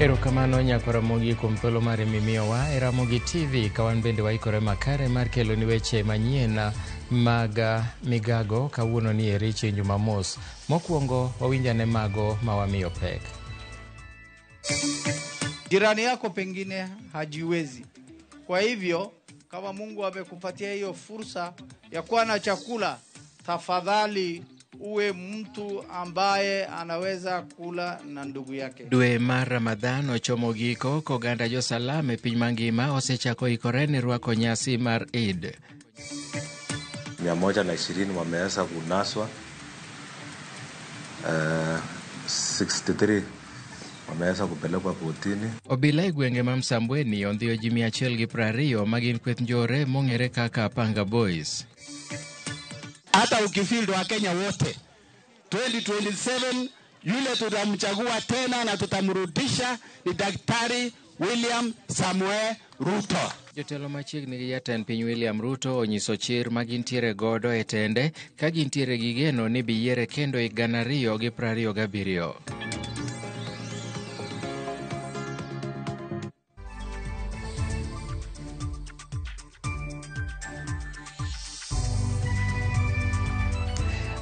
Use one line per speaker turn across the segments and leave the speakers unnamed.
Erokamano nyakwa Ramogi kuom thuolo mari mimiyowa e Ramogi TV ka wan bende waikore makare mar keloni weche manyien mag migago kawuono ni eri chieng' Jumamos. Mokwongo wawinjane mago ma wamiyo pek.
Jirani yako pengine hajiwezi. Kwa hivyo kama Mungu amekupatia hiyo fursa ya kuwa na chakula, tafadhali uwe mtu ambaye anaweza kula na ndugu yake.
Dwe mar Ramadhan ochomo giko koganda jo-Salam e piny mangima osechako ikore ne rwako nyasi mar Eid.
120 wameweza kunaswa, 63 wameweza kupelekwa kotini.
Obila e gwenge ma Msambweni ondhiyo ji 120 ma gin kweth njore mong'ere kaka Panga Boys.
Hata ukifield wa Kenya wote 2027 yule tutamchagua tena na tutamrudisha ni Daktari William Samoei Ruto.
Jotelo machiegni gi jatend piny William Ruto onyiso chir ma gintiere godo e tende ka gintiere gi geno ni biyiere kendo e 2027.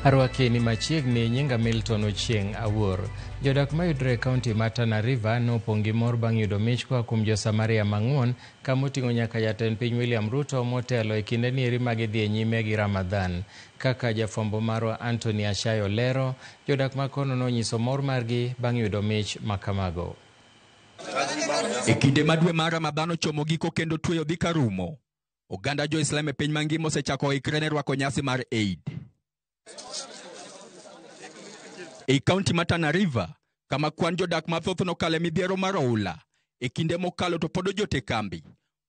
Arwaki ni machiegni, nyinga Milton Ochieng' Awuor. Jodak mayudore e kaunti ma Tana River nopong' gi mor bang' yudo mich koa kuom jo-Samaria mang'won kamoting'o nyaka jatend piny William Ruto motelo e kinde nieri ma gidhi e nyime gi Ramadhan. Kaka jafwambo marwa Anthony Ashayo lero, jodak ma kono nonyiso mor margi bang' yudo mich makamago.
E kinde ma dwe mar Ramadhan ochomo giko kendo tweyo dhi karumo, oganda jo-Islam e piny mangima osechako ikre ne rwako nyasi mar Eid. Ei kaunti ma Tana River, kama kwan jodak mathoth nokale midhiero mar oula e kinde mokalo to pod ojot e kambi,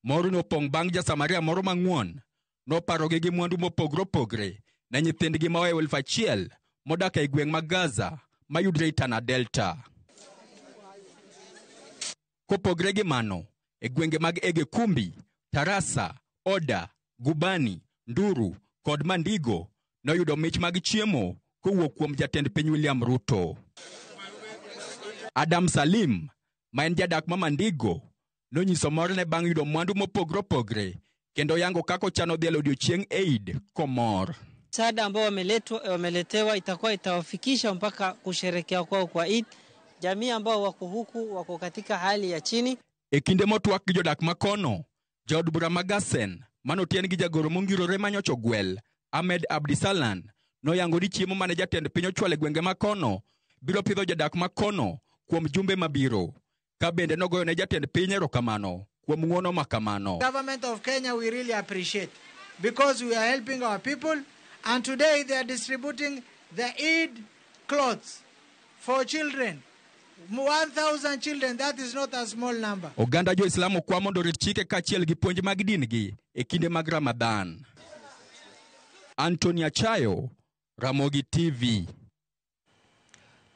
mor nopong' bang' ja-Samaria moro mang'won noparogi gi mwandu mopogre opogre ne nyithindgi maohewo 1000 modak ei gweng' ma Gaza mayudre ei Tana Delta. Kopogre gi mano, e gwenge mag Egekumbi, Tarasa, Oda, Gubani, Nduru kod Mandigo noyudo mich mag chiemo kowuok kuom jatend piny William Ruto. Adam Salim, ma en jadak ma Mandigo, nonyiso morne bang' yudo mwandu mopogre opogre kendo yango kaka ochano dhialo odiochieng' Eid komor.
Msaada ambao wameletewa itakuwa itawafikisha mpaka kusherekea kwao kwa Eid. Jamii ambao wako huku wako katika hali ya chini.
E kinde motwak gi jodak makono, jaod bura ma Gasen manotien gi jagoro mongirore manyocha ogwel Ahmed Abdisalan noyango ni chiemo mane jatend piny ochwalo e gwenge makono biro pidho jodak makono kuom jumbe mabiro. Ka bende nogoyo ne jatend piny erokamano kuom ng'uono makamano.
Government of Kenya we really appreciate because we are helping our people, and today they are distributing the Eid clothes for children. 1,000 children, that is not a small number.
Oganda jo-Islam okwa mondo orit chike kaachiel gi puonj mag din-gi e kinde mag Ramadhan. Anthony Achayo, Ramogi TV.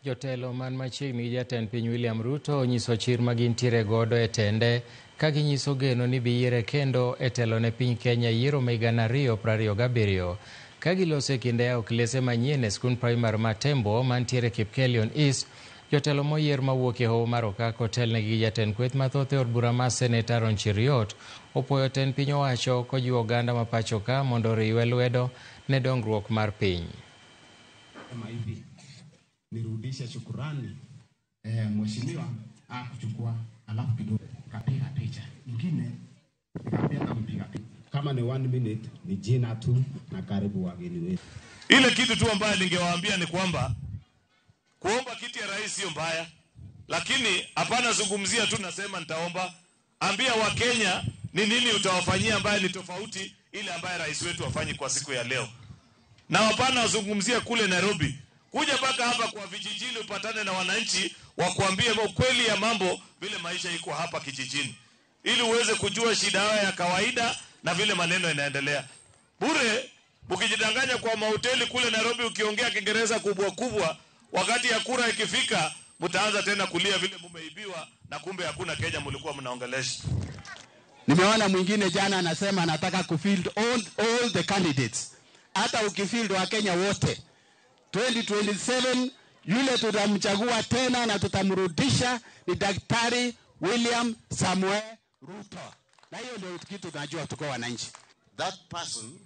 Jotelo man machiegni gi jatend piny William Ruto onyiso chir ma gintiere godo e tende ka ginyiso geno ni biyiere kendo e telo ne piny Kenya yiero ma 2027. Ka giloso e kinde yawo klese manyien e skund primar ma Tembo mantiere Kipkelion East, jotelo moyier mawuok e hoho mar Okak otelnegi gi jatend kweth mathoth e od bura ma Seneta Aaron Cheruiyot opuoyo tend piny owacho kojiwo oganda ma pacho ka mondo oriwe lwedo ne dongruok mar piny.
Hivi nirudishe shukurani mheshimiwa akuchukua alafu kidogo kapiga picha nyingine nikaambia kampiga picha kama ni 1 minute ni jina tu na karibu wageni wetu.
Ile kitu tu ambayo ningewaambia ni kwamba kuomba kiti ya rais sio mbaya, lakini hapana zungumzia tu nasema nitaomba. Ambia Wakenya ni nini utawafanyia ambaye ni tofauti ile ambaye rais wetu afanyi kwa siku ya leo. Na hapana zungumzia kule Nairobi, kuja mpaka hapa kwa vijijini upatane na wananchi wakuambie ukweli ya mambo vile maisha iko hapa kijijini, ili uweze kujua shida yao ya kawaida na vile maneno yanaendelea. Bure ukijidanganya kwa mahoteli kule Nairobi ukiongea Kiingereza kubwa kubwa, wakati ya kura ikifika mtaanza tena kulia vile mumeibiwa na kumbe hakuna Kenya mlikuwa mnaongelesha.
Nimeona mwingine jana anasema anataka kufield all the candidates. Hata ukifield wa Kenya wote 2027 Yule tutamchagua tena na tutamrudisha ni Daktari William Samuel Ruto. Na hiyo ndio kitu tunajua tuko wananchi.
That person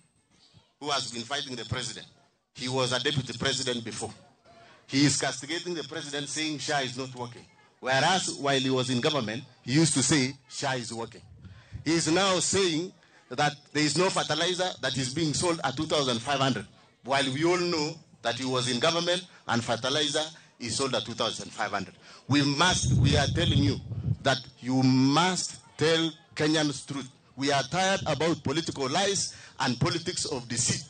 who has been fighting the president, he was a deputy president before. He is castigating the president saying SHA is not working. Whereas while he was in government, he used to say SHA is working. He is now saying that there is no fertilizer that is being sold at 2,500, while we all know that he was in government and fertilizer is sold at 2,500. We are telling you that you must tell Kenyans truth. We are tired about political lies and politics of deceit.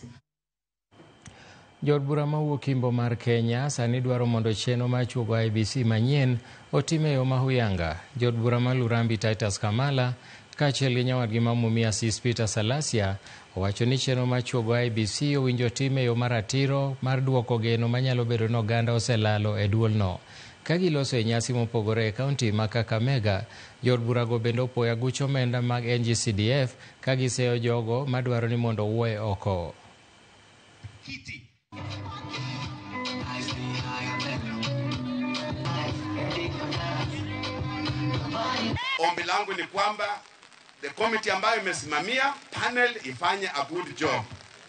Jood bura mawuok Imbo mar Kenya sani dwaro mondo chenro mar chuogo IEBC manyien otim e yo ma huyanga. Jood bura ma Lurambi Titus Kamala kaachiel gi nyawadgi ma Mumias East Peter Salasia owacho ni chenro mar chuogo IEBC owinjo tim e yo maratiro mar duoko geno manyalo bedo ni oganda oselalo e duolno. Ka giloso e nyasi mopogore e kaunti ma Kakamega, jood burago bende opoyo aguch omenda mag NGCDF ka giseyo jogo madwaro ni mondo owuoye oko.
Ombi langu ni kwamba the committee ambayo imesimamia panel ifanye a good job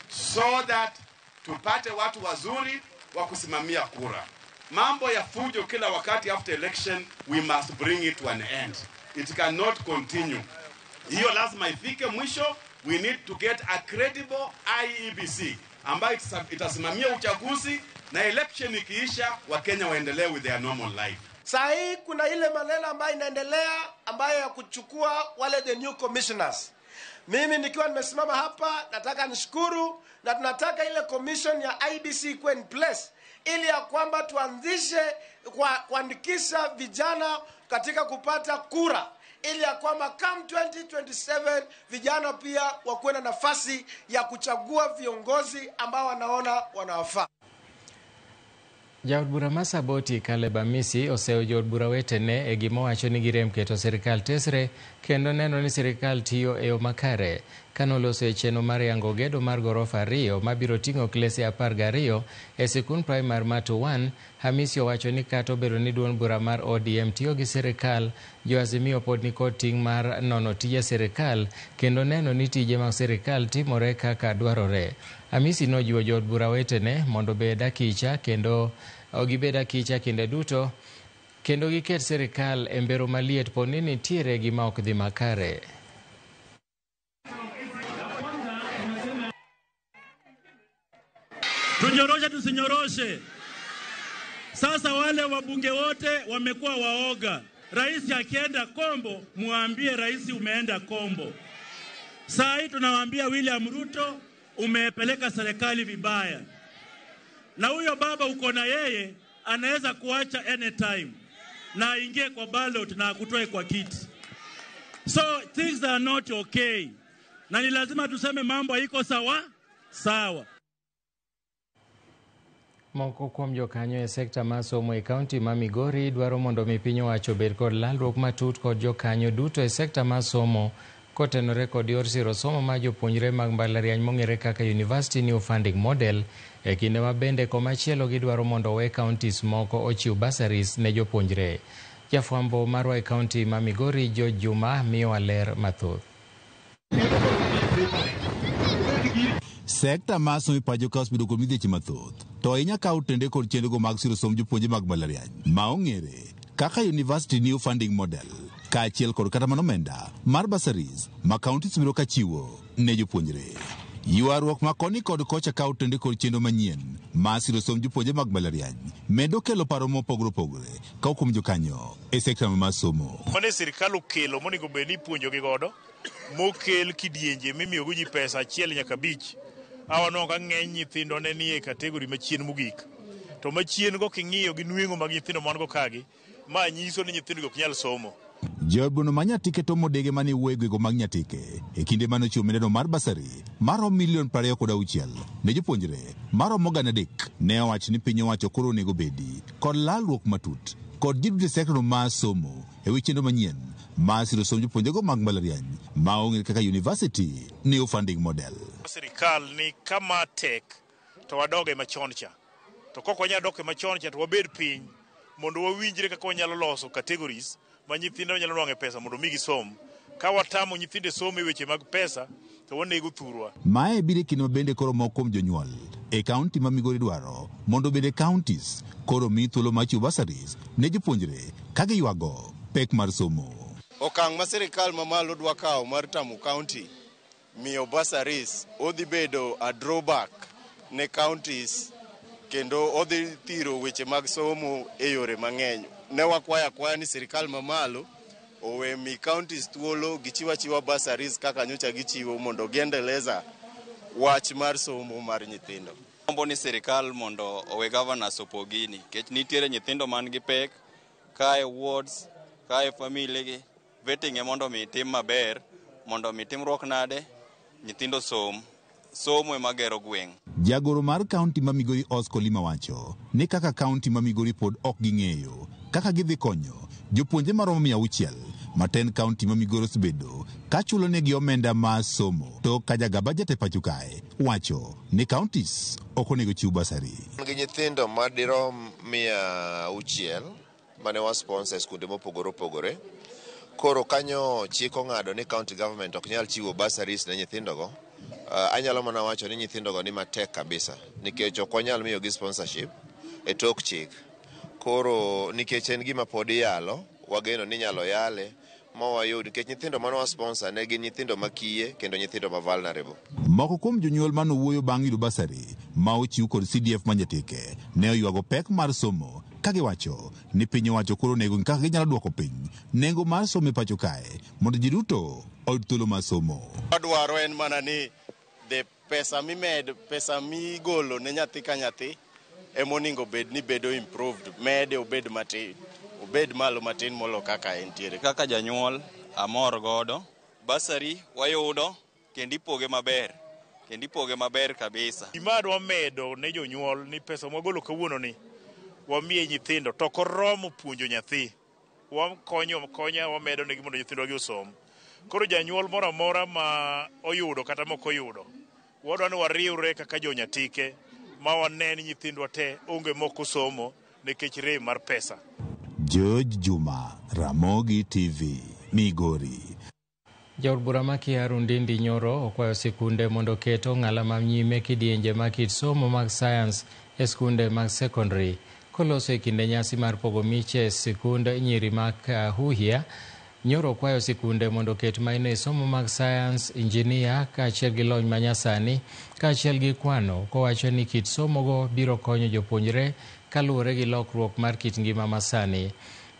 so that tupate watu wazuri wa kusimamia kura. Mambo ya fujo kila wakati after election, we must bring it to an end. It cannot continue. Hiyo lazima ifike mwisho. We need to get a credible IEBC ambayo itasimamia uchaguzi na election ikiisha, Wakenya waendelee with their normal life.
Saa hii kuna ile maneno ambayo inaendelea ambayo ya kuchukua wale the new commissioners. Mimi nikiwa nimesimama hapa nataka nishukuru, na tunataka ile commission ya IEBC ikuwe in place ili ya kwamba tuanzishe kuandikisha vijana katika kupata kura, ili ya kwamba come 2027 vijana pia wakuwe na nafasi ya kuchagua viongozi ambao wanaona wanawafaa.
Jaod bura ma Saboti Caleb Amisi oseyo jood bura wetene e gima owacho ni girem keto sirikal tesre kendo neno ni sirikal tiyo e yo makare. Kanoloso e chenro mar yango gedo mar gorofa 2 mabiro ting'o klese 12 e sikund primar ma 1, Hamisi owacho ni kata obedo ni duond bura mar ODM tiyo gi sirikal, jo Azimio pod nikod ting' mar nono tije sirikal kendo neno ni tije mag sirikal timore kaka dwarore. Hamisi nojiwo jood bura wetene mondo obed akicha kendo gibed akicha kinde duto kendo giket sirikal e mbero maliet po ni nitiere gima ok dhi makare.
Tunyoroshe tusinyoroshe. Sasa wale wabunge wote wamekuwa waoga. Rais akienda Kombo, muambie rais umeenda Kombo. Saa hii tunawaambia William Ruto umepeleka serikali vibaya. Na huyo baba uko na yeye anaweza kuacha anytime na aingie kwa ballot na akutoe kwa kiti. So things are not okay. Na ni lazima tuseme mambo haiko sawa sawa.
Moko kuom jokanyo e sekta mar somo e kaunti ma Migori dwaro mondo mi piny owacho obed kod lalruok matut kod jokanyo duto e sekta mar somo kotenore kod yor siro somo mar jopuonjre mag mbalariany mong'ere kaka University New Funding Model e kinde ma bende komachielo gidwaro mondo owe counties moko ochiw bursaries ne jopuonjre. Jafwambo marwa e kaunti ma Migori George Juma miyowa ler mathoth.
Sekta mar somo e pacho ka osebedo kod midhieche mathoth, to ahinya kawo tende kod chenrogo mag siro somb jopuonje mag mbalariany ma ong'ere kaka University New Funding Model, kaachiel kod kata mana omenda mar bursaries ma counties biro ka chiwo ne jopuonjre. Ywaruok ma koni kod kocha kawo tende kod chenro manyien mar siro somb jopuonje mag mbalariany medo kelo paro mopogore opogore ka kuom jokanyo e sekta mar somo.
Mane sirikal okelo monego bed ni ipuonjogi godo, mokel kidienje mimiyogo ji pesa 1 nyaka 5. Awaneno ka ng'eny nyithindo ne nie kategori machien mogik. To machien go king'iyo gi nweng'o mag nyithindo man go kagi, ma nyiso ni nyithindo ok nyal somo.
Jood bura ma Nyatike tomo dege mane wuoyo e gwenge mag Nyatike e kinde mane ochiwo omendano mar basari maromo milion 26 ne jopuonjre maromo 300 ne owacho ni piny owacho koro onego bedi kod lalruok matut kod ji duto e sekta mar somo e wi chenro manyien mar siro somb jopuonjrego mag mbalariany ma ong'ere kaka University New Funding Model.
Sirikal ni kama tek to wadoge machon cha.
To kok wanyal dok e machon cha to wabed piny mondo wawinjre kaka wanyalo loso categories ma nyithindo nyalo nwang'e pesa mondo mi gisom. Ka watamo nyithindo somo e weche mag pesa to wanego thurwa.
Mae biro e kinde ma bende koro moko kuom jonyuol e kaunti ma Migori dwaro mondo bende counties koro mi thuolo mar chiwo bursaries ne jopuonjre ka giywago pek mar somo.
Okang' ma sirikal mamalo dwa kawo mar tamo county miyo bursaries odhi bedo a drawback ne counties kendo odhi thiro weche mag somo e yore mang'eny. Ne wakwayo akwaya ni sirikal mamalo owe mi counties thuolo gichiw achiwa bursaries kaka nyocha gichiwo mondo giendeleza wach mar somo mar nyithindo.
Gombo ni sirikal mondo owe governors opog gini nikech nitiere nyithindo man gi pek kae wards kae family gi vetting e mondo mi tim maber mondo mi timruok nade nyithindo som somo ema gero gweng'.
Jagoro mar kaunti ma Migori Oscar Olima wacho ni kaka kaunti ma Migori pod ok ging'eyo kaka gidhi konyo jopuonje maromo 600 ma tend kaunti ma Migori osebedo ka chulo negi omenda mar somo to ka jaga bajet e pacho kae wacho ni counties ok onego chiw bursary.
Gi nyithindo madirom 600 mane wa sponsor e skunde mopogore opogore. Koro kanyo chik ong'ado ni county government ok nyal chiwo bursaries ne nyithindogo. Anyalo mana wacho ni nyithindogo ni matek kabisa nikech ok wanyal miyogi sponsorship e tok chik. Koro nikech en gima pod iyalo, wageno ni inyalo yale ma wayud nikech nyithindo mane wa sponsor ne gin nyithindo makiye kendo nyithindo ma vulnerable.
Moko kuom jonyuol manowuoyo bang' yudo bursary ma ochiw kod CDF ma Nyatike ne oywago pek mar somo ka giwacho ni piny owacho koro onego ng'i kaka ginyalo duoko piny nengo mar somo e pacho kae mondo ji duto oyud thuolo mar somo.
Wadwaro en mana ni the pesa mimed pesa migolo ne nyathi ka nyathi emonego bed ni bedo improved mede obed matin obed malo matin molo kaka entiere.
Kaka janyuol amor godo bursary wayudo kendo ipoge maber kendo ipoge maber kabisa.
Gima adwa medo ne jonyuol ni pesa mwagolo kawuono ni wamiye nyithindo to ok oromo puonjo nyathi. Wakonyo konya wamedo negi mondo nyithindwa gi osom. Koro janyuol moro amora ma oyudo kata mok oyudo, wadwa ni wariwre kaka jonyatike ma wane ni nyithindwa te onge mok osomo nikech rem mar pesa.
George Juma, Ramogi TV, Migori.
Jaod bura ma Kiaru Ndindi Nyoro okwayo sikunde mondo oket ong'ala ma nyime kidienje mag kit somo mag sayans e skunde mag sekondari. Koloso e kinde nyasi mar pogo miche e sikund nyiri mag Kahuhia, Nyoro okwayo sikunde mondo oket maino e somo mag sayans, injinia kaachiel gi lony manyasani kaachiel gi kwano, kowacho ni kit somogo biro konyo jopuonjre kaluwore gi lokruok mar kit ngima masani.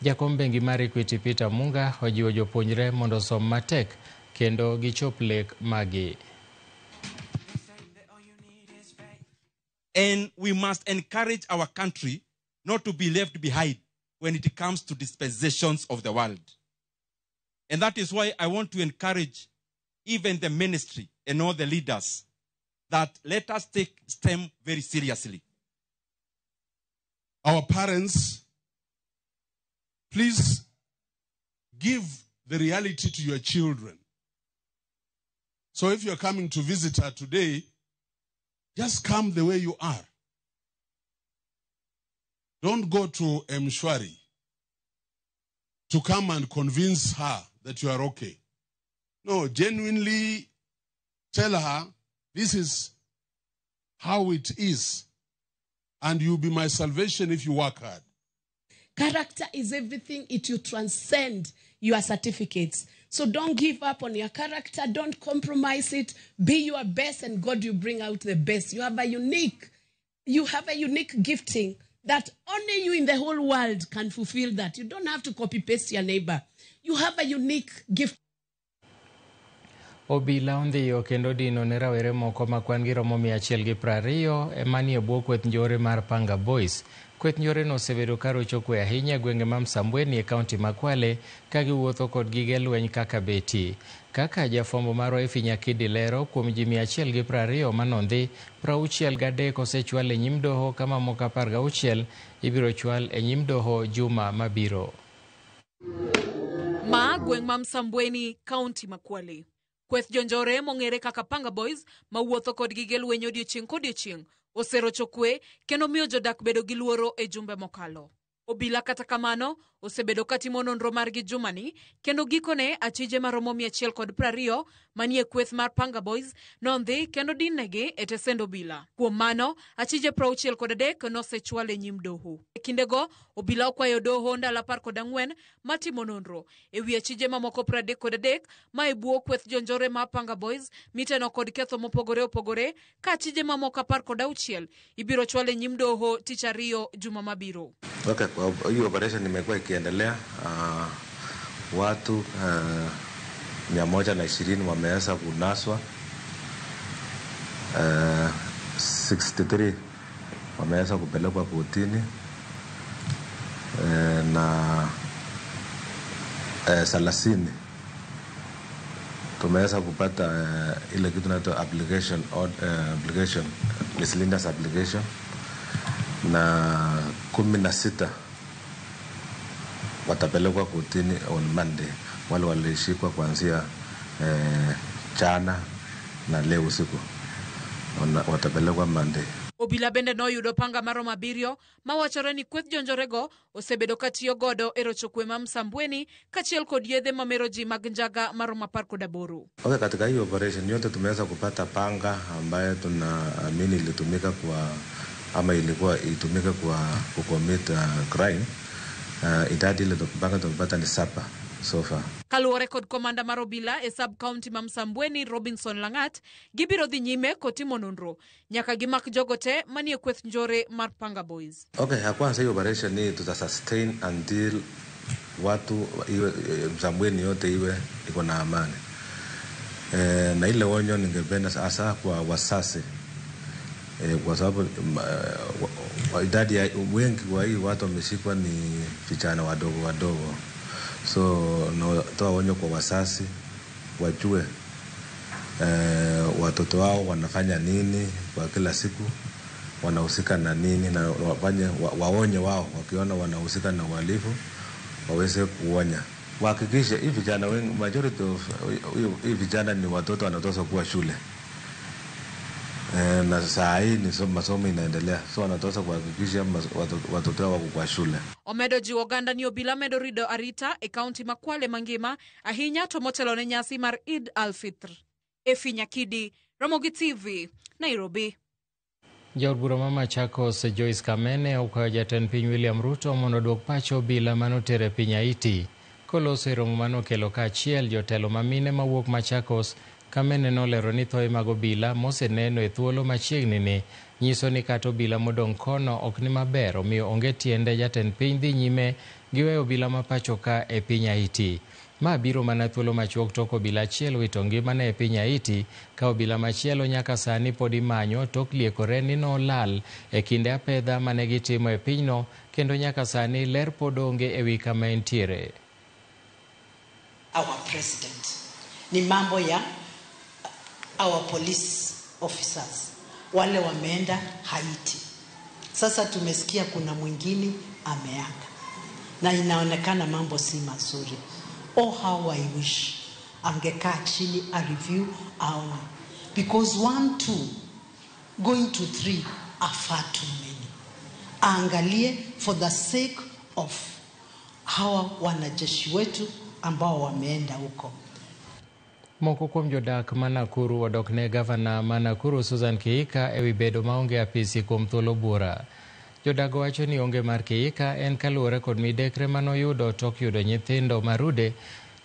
Jakom bengi mar Equity Peter Munga ojiwo jopuonjre mondo osom matek kendo gichop lek magi.
And we must encourage our country not to be left behind when it comes to dispensations of the world. And that is why I want to encourage even the ministry and all the leaders that let us take STEM very seriously.
Our parents, please give the reality to your children. So if you're coming to visit her today, just come the way you are. Don't go to Mshwari to come and convince her that you are okay. No, genuinely tell her this is how it is, and you'll be my salvation if you work hard.
Character is everything. It will transcend your certificates. So don't give up on your character. Don't compromise it. Be your best, and God will bring out the best. You have a unique gifting that only you in the whole world can fulfill that. You don't have to copy paste your neighbor. You have a unique gift.
Obila ondhiyo kendo dino ne rawere moko ma kwan gi romo 120 emanie bwo kweth njore mar Panga Boys. Kweth njore no osebedo ka rocho kwe ahinya e gwenge ma Msambweni e kaunti ma Kwale ka giwuotho kod gige lweny kaka beti. Kaka jafwambo marwa Effie Nyakidi lero, kuom ji 120 manondhi, 63 osechwal e nyim doho ka mamoko 16 ibiro chwal e nyim doho juma mabiro.
Ma gweng' ma Msambweni, kaunti ma Kwale. Kweth jonjore mong'ere kaka Panga Boys mawuotho kod gige lweny odiochieng' kodiochieng' oserocho kwe kendo miyo jodak bedo gi luoro e jumbe mokalo. Obila kata kamano osebedo katimo nonro margi jumani kendo gikone achije maromo 120 manie kweth mar Panga Boys nondhi kendo dinnegi e tesend obila. Kuom mano, achije 63 nosechwal e nyim doho. E kindego, obila okwayo doho ndalo 14 matimo nonro e wi achije mamoko 33 ma e bwo kweth jonjore mar Panga Boys miteno kod ketho mopogore opogore ka achije mamoko 16 ibiro chwal e nyim doho tich ariyo juma mabiro.
Okay, kwa hiyo operation imekuwa ikiendelea. Watu 120 wameweza kunaswa, 63 wameweza kupelekwa kotini, na 30 tumeweza kupata ile kitu inaitwa application, application miscellaneous application, na 16 watapelekwa kotini on Monday, wale walishikwa kuanzia jana na leo usiku watapelekwa Monday.
Obila bende noyudo panga maromo 7 mawachore ni kweth jonjorego osebedo katiyo godo e rocho kwe ma Msambweni kaachiel kod yedhe mamero ji mag njaga maromo 18.
Okay, katika hii operation yote tumeweza kupata panga ambayo tunaamini ilitumika kwa ama ilikuwa itumike kwa kucommit crime. Idadi ile panga tumepata ni 7 so far.
Kaluwore kod komanda mar obila e sub county ma Msambweni Robinson Langat, gibiro dhi nyime kotimo nonro nyaka gimak jogo te manie kweth njore mar Panga Boys.
Okay, ya kwanza hiyo operation ni tuta sustain until watu iwe Msambweni yote iwe iko na amani. Na ile onyo ningependa hasa kwa wasasi, kwa sababu idadi ya wengi wa hii watu wameshikwa ni vijana wadogo wadogo. So natoa onyo kwa wasasi wajue watoto wao wanafanya nini kwa kila siku, wanahusika na nini, na wafanye waonye wao wakiona wanahusika na uhalifu waweze kuonya. Wahakikishe hii vijana wengi, majority of hii vijana ni watoto wanatoka kuwa shule. Na saa hii ni masomo inaendelea, so wanatosa kuhakikisha watoto wako kwa shule.
Omedo jiwo oganda ni obila medo rido arita e kaunti ma Kwale mangima ahinya to motelo ne nyasi mar Eid al-Fitr. Efi Nyakidi, Ramogi TV, Nairobi.
Jaod bura ma Machakos Joyce Kamene okwayo jatend piny William Ruto mondo oduok pacho obila manotere e piny Haiti. Koloso e romo manokelo kaachiel jotelo mamine mawuok Machakos, Kamene nolero ni thoe mag obila moseneno e thuolo machiegni ni nyiso ni kata obila modong' kono ok ni maber, omiyo onge tiende jatend piny dhi nyime gi weyo obila ma pacho ka e piny Haiti. Ma biro mana thuolo machuok tok obila achiel wito ngimane e piny Haiti, ka obila machielo nyaka sani pod imanyo tok liekore ni nolal e kinde apedha mane gitimo e pinyno, kendo nyaka sani ler pod onge ewi kama entiere.
Our president ni mambo ya our police officers wale wameenda Haiti. Sasa tumesikia kuna mwingine ameaga na inaonekana mambo si mazuri. Oh, how I wish angekaa chini a review aone, because 1, 2 going to 3 are far too many. Aangalie for the sake of hawa wanajeshi wetu ambao wameenda huko.
Moko kuom jodak ma Nakuru odok ne gavana ma Nakuru Susan Kihika ewi bedo maonge apisi kuom thuolo buora. Jodago wacho ni onge mar Kihika en kaluwore kod midekre manoyudo tok yudo nyithindo marude,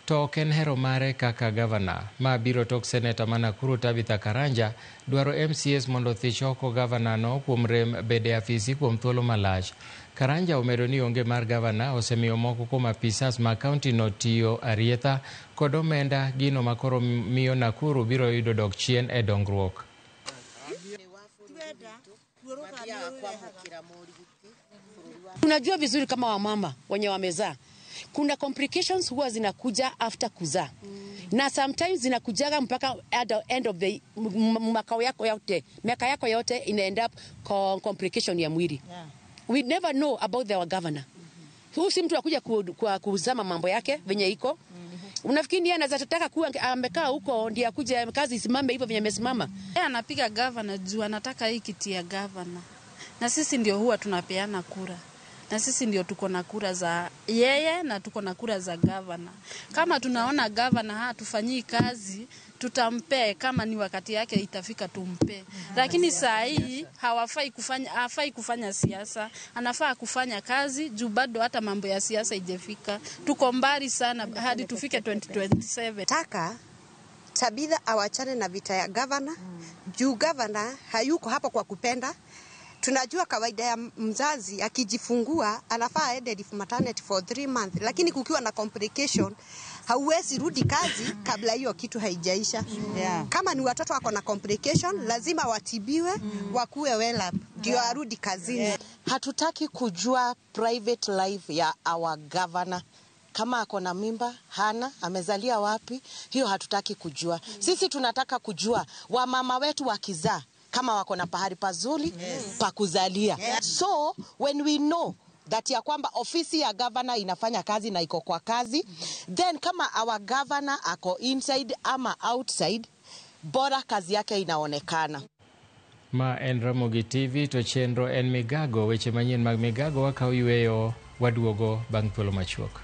to ok en hero mare kaka gavana. Ma biro tok seneta ma Nakuru Tabitha Karanja dwaro MCAs mondo othich oko gavana no kuom rem bede afisi kuom thuolo malach. Karanja omedo ni onge mar gavana osemiyo moko kuom apisas ma kaunti no tiyo arietha kod omenda, gino makoro miyo Nakuru biro yudo dok chien e dongruok.
Tunajua vizuri kama wamama wenye wamezaa, kuna complications huwa zinakuja after kuzaa. Na sometimes zinakujaga mpaka at the end of the makao yako yote, miaka yako yote ina end up kwa complication ya mwili. We never know about our governor. Huyu si mtu akuja kuzama mambo yake venye iko. Unafikiri yeye anaweza tutaka kuwa amekaa huko ndiye akuje kazi isimame hivyo venye amesimama?
Yeye anapiga gavana juu anataka hii kiti ya gavana, na sisi ndio huwa tunapeana kura, na sisi ndio tuko na kura za yeye na tuko na kura za gavana. Kama tunaona gavana hatufanyii kazi, tutampee kama ni wakati yake itafika, tumpee. Lakini saa hii hawafai kufanya, hafai kufanya siasa, anafaa kufanya kazi juu bado hata mambo ya siasa ijefika. Tuko mbali sana hadi tufike 2027.
Taka Tabitha awachane na vita ya gavana juu gavana hayuko hapo kwa kupenda. Tunajua kawaida ya mzazi akijifungua anafaa aende leave maternity for 3 months, lakini kukiwa na complication hauwezi rudi kazi kabla hiyo kitu haijaisha.
Yeah.
Kama ni watoto wako na complication lazima watibiwe, wakuwe well up ndio arudi kazini.
Yeah. Hatutaki kujua private life ya our governor, kama ako na mimba hana, amezalia wapi, hiyo hatutaki kujua. Sisi tunataka kujua wamama wetu wakizaa kama wako na pahali pazuri pa kuzalia. So when we know that ya kwamba ofisi ya governor inafanya kazi na iko kwa kazi, then kama our governor ako inside ama outside, bora kazi yake inaonekana.
Ma en Ramogi TV to chenro en Migago. Weche manyien mag Migago wakawo yweyo waduogo bang' thuolo machuok.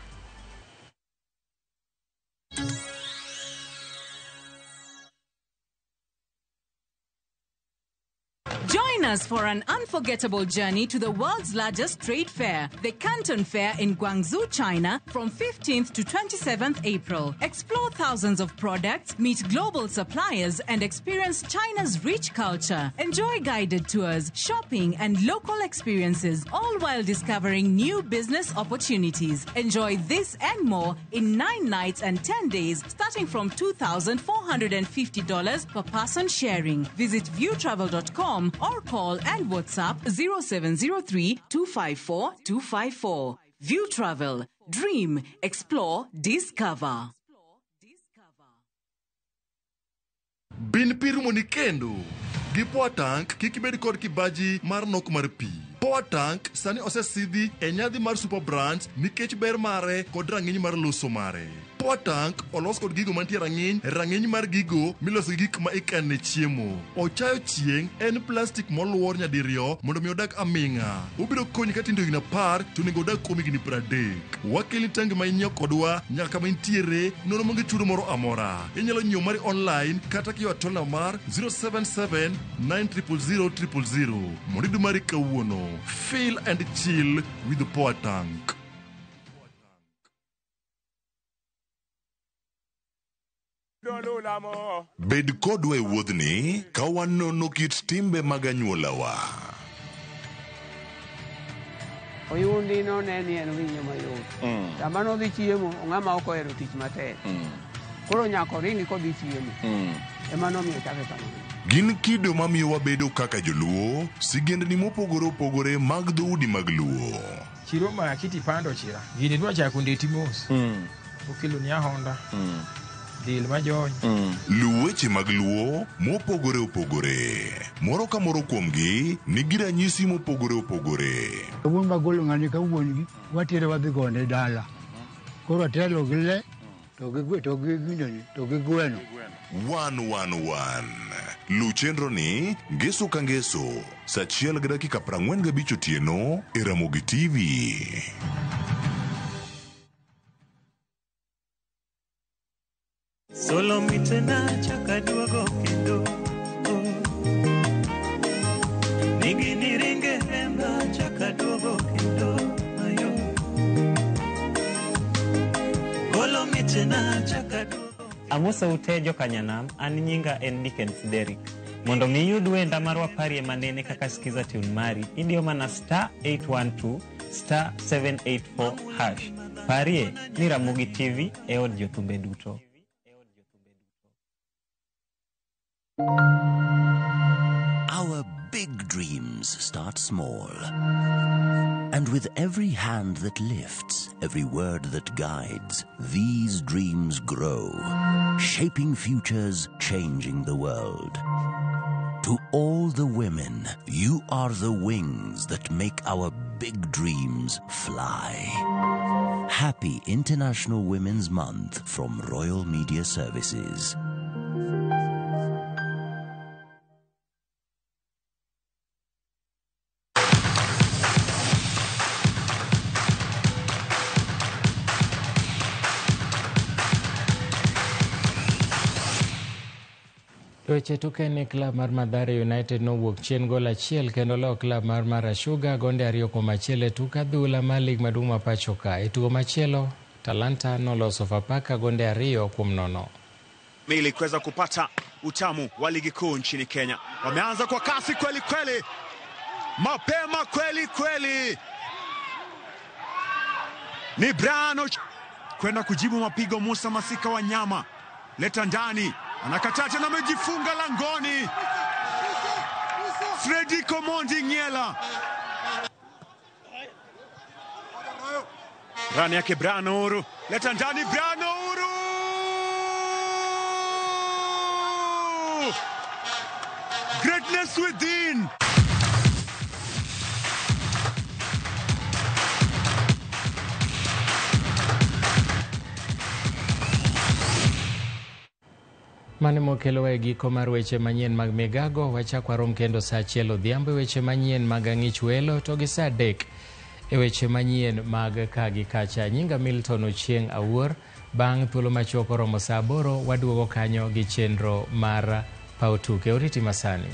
Join us for an unforgettable journey to the world's largest trade fair, the Canton Fair in Guangzhou, China, from 15th to 27th April. Explore thousands of products, meet global suppliers, and experience China's rich culture. Enjoy guided tours, shopping, and local experiences, all while discovering new business opportunities. Enjoy this and more in 9 nights and 10 days, starting from $2,450 per person sharing. Visit viewtravel.com or call and WhatsApp 0703 254 254. View Travel. Dream, explore, discover.
Bin pi rumoni kendo. Gi Power Tank kik ibed kod kibaji mar nok mar pi. Power Tank sani osesidhi e nyadhi mar Super Brands nikech ber mare kod rang'iny mar loso mare. Power Tank olos kod gigo mantie rang'iny, rang'iny mar gigo miloso gi gik ma ikane chiemo. Ochayo chieng' en plastik moluor nyadiriyo mondo mi odag aming'a. Obiro konyi ka tindo higni 10 to onego odag kuom higni 30. Wakelni tangi ma inyiewo kodwa nyaka kama intiere nono maonge chudo moro amora. Inyalo nyiewo mari online kata kiyo atolna mar 077 900 000 mondo iyud mari kawuono. Feel and chill with the Power Tank.
Bed kodwa e wuodhni ka wanono kit timbe mag anyuolawa.
Oyundi none ni en winyo mayot. Sama nodhi chiemo, ng'ama ok ohero tich matek. Koro nyaka oringi kodhi chiemo. Ema nomiyo chake kamano.
Gin kido mamiyo wabedo kaka joluo, sigendni mopogore opogore mag dhoudi mag luo.
Chiro ma kiti pando chira. Gini dwa chako ndeti mos. Okelo ni ahonda. Dil majony.
Luw weche mag luo mopogore opogore. Moro ka moro kuomgi nigi ranyisi mopogore opogore.
Wuon magolo ng'ani ka wuon gi watere wadhi gone dala. Koro atelo gi le to gi to gi gineni to gi gweno.
111. Luw chenro ni ngeso ka ngeso saa 1:45 otieno e Ramogi TV.
Solo mitena chaka duogo kendo Nigi niringe remba chaka duogo kendo ayo Golo mitena chaka duogo.
Amosa ute jokanyanam, an nyinga en Dickens Derrick. Mondo mi iyud wenda mar waparie manene kaka Skiza Tune mari, idiyo mana star 812 star 784 hash. Parie ni Ramogi TV e od jothumbe duto.
Our big dreams start small. And with every hand that lifts, every word that guides, these dreams grow, shaping futures, changing the world. To all the women, you are the wings that make our big dreams fly. Happy International Women's Month from Royal Media Services.
Weche tuke ni klab mar Mathare United nowuok chien gol achiel kendo loyo klab mar Mara Sugar gonde 2-1 e tuk adhula mar lig maduong' ma pacho ka. E tugo machielo, Talanta noloso Sofapaka gonde 2-0.
Mili kuweza kupata utamu wa ligi kuu nchini Kenya. Wameanza kwa kasi kweli kweli, mapema kweli kweli. Ni Brano kwenda kujibu mapigo. Musa Masika Wanyama leta ndani, anakataa tena, amejifunga langoni. Fredrico Mondi Ngela, rani yake Brano Uru, leta ndani, Brano Uru, greatness within.
Mane mokelowa e giko mar weche manyien mag Migago. Wachak warom kendo saa 1 odhiambo e weche manyien mag Ang'ich Welo to gi saa 3 e weche manyien mag Kagi Kacha. Nyinga Milton Ochieng' Awuor. Bang' thuolo machuok oromo saa 8 waduogo kanyo gi chenro mar paw tuke. Oriti masani.